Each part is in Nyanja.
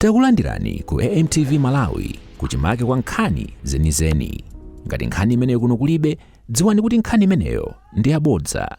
Takulandirani ku AMTV Malawi, kuchimake kwa nkhani zenizeni. Ngati nkhani imeneyo kuno kulibe, dziwani kuti nkhani imeneyo ndi yabodza.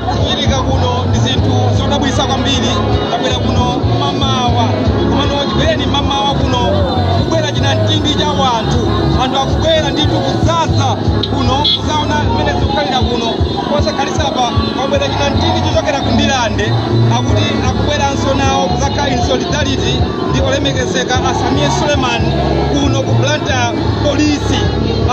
Kuchitika kuno ndi zinthu zodabwitsa kwambiri. Tabwera kuno mamawa, komano chibwereni mamawa kuno kubwera chinamtindi cha wanthu. Anthu akubwera ndithu kudzaza kuno kuzaona mmene zikukhalira kuno. Posakhalitsapa kwabwera chinamtindi chochokera ku Ndirande, akuti akubweranso nawo kuzakhala in solidarity ndi olemekezeka a Sameer Suleman kuno ku Blantyre polisi.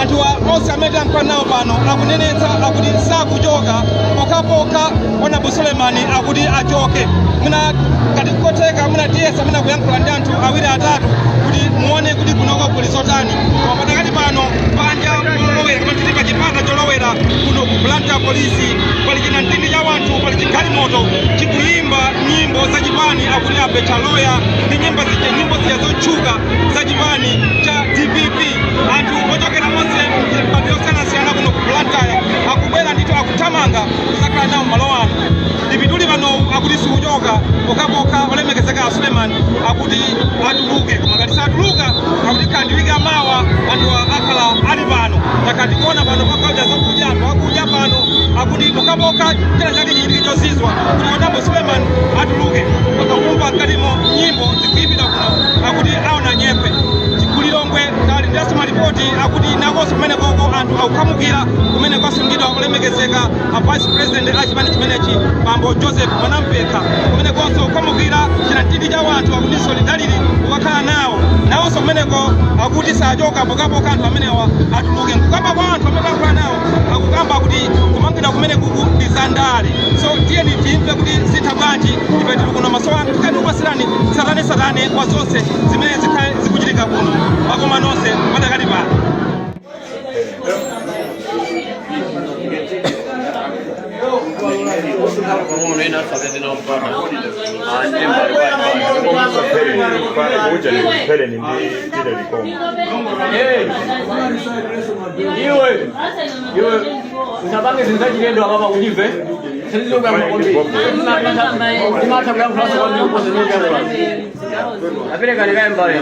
Anthu onse amene tayankhula nawo pano akunenetsa akuti sakuchoka pokhapokha Honorable Suleman akuti achoke. Mwina ngati kotheka, mwina tiyesa mwina kuyankhula ndi anthu awiri atatu kuti muone kuti kunoko kuli zotani. Koma padakali pano panja polowera, koma tili pa chipata cholowera kuno ku Blantyre polisi, pali chinamtindi cha wanthu, pali chigalimoto chikuyimba nyimbo za chipani, akuti apecha loya ndi nyimbo zija, nyimbo zija zotchuka za chipani cha DPP. Anthu ochokera onse mipando yosiyanasiyana kuno ku Blantyre akubwera ndithu, akuthamanga kuzakhala nawo malo ano. Ndipituli pano akuti sikuchoka pokhapokha olemekezeka a Suleman akuti atuluke. Koma ngati satuluka, akuti khala ndi wiki yamawa anthu akhala ali pano. Takhala tikuona pano pakauja zakudya, anthu akudya pano, akuti pokhapokha china chake chichitike chozizwa kuti Honorable Suleman atuluke. Pakakumva mkatimo nyimbo zikuyimbidwa kuno, akuti aona nyepe. Ku Lilongwe talandiranso malipoti akuti nakonso kumene koko anthu akukhamukira kumene kwasungidwa olemekezeka a vice president a chipani chimenechi, bambo Joseph Mwanamvekha. Kumene konso kukhamukira chinamtindi cha wanthu, akuti solidarity kukakhala nawo. Nawonso kumeneko akuti sachoka pokhapokha anthu amenewa atuluke. Nkukamba kwa anthu amene akukhala nawo, akukamba kuti kumangidwa kumene kuku ndi zandale. So tiyeni timve kuti zitha bwanji. Ife tili kuno maso anu, tikati satane satane kwa zonse zimene zikhale zikuchitika kuno. Makoma nonse padakali pano. Iwe iwe, usapange zinthu zachilendo apapa ulive. Ndimatha kuyankhulaso kwambiri kuposa zimene ukuyankhula. Apereka ndikaye mbale.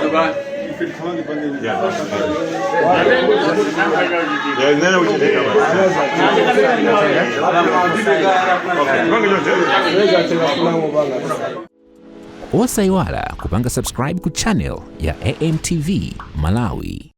Osayiwala kupanga subscribe ku channel ya AMTV Malawi.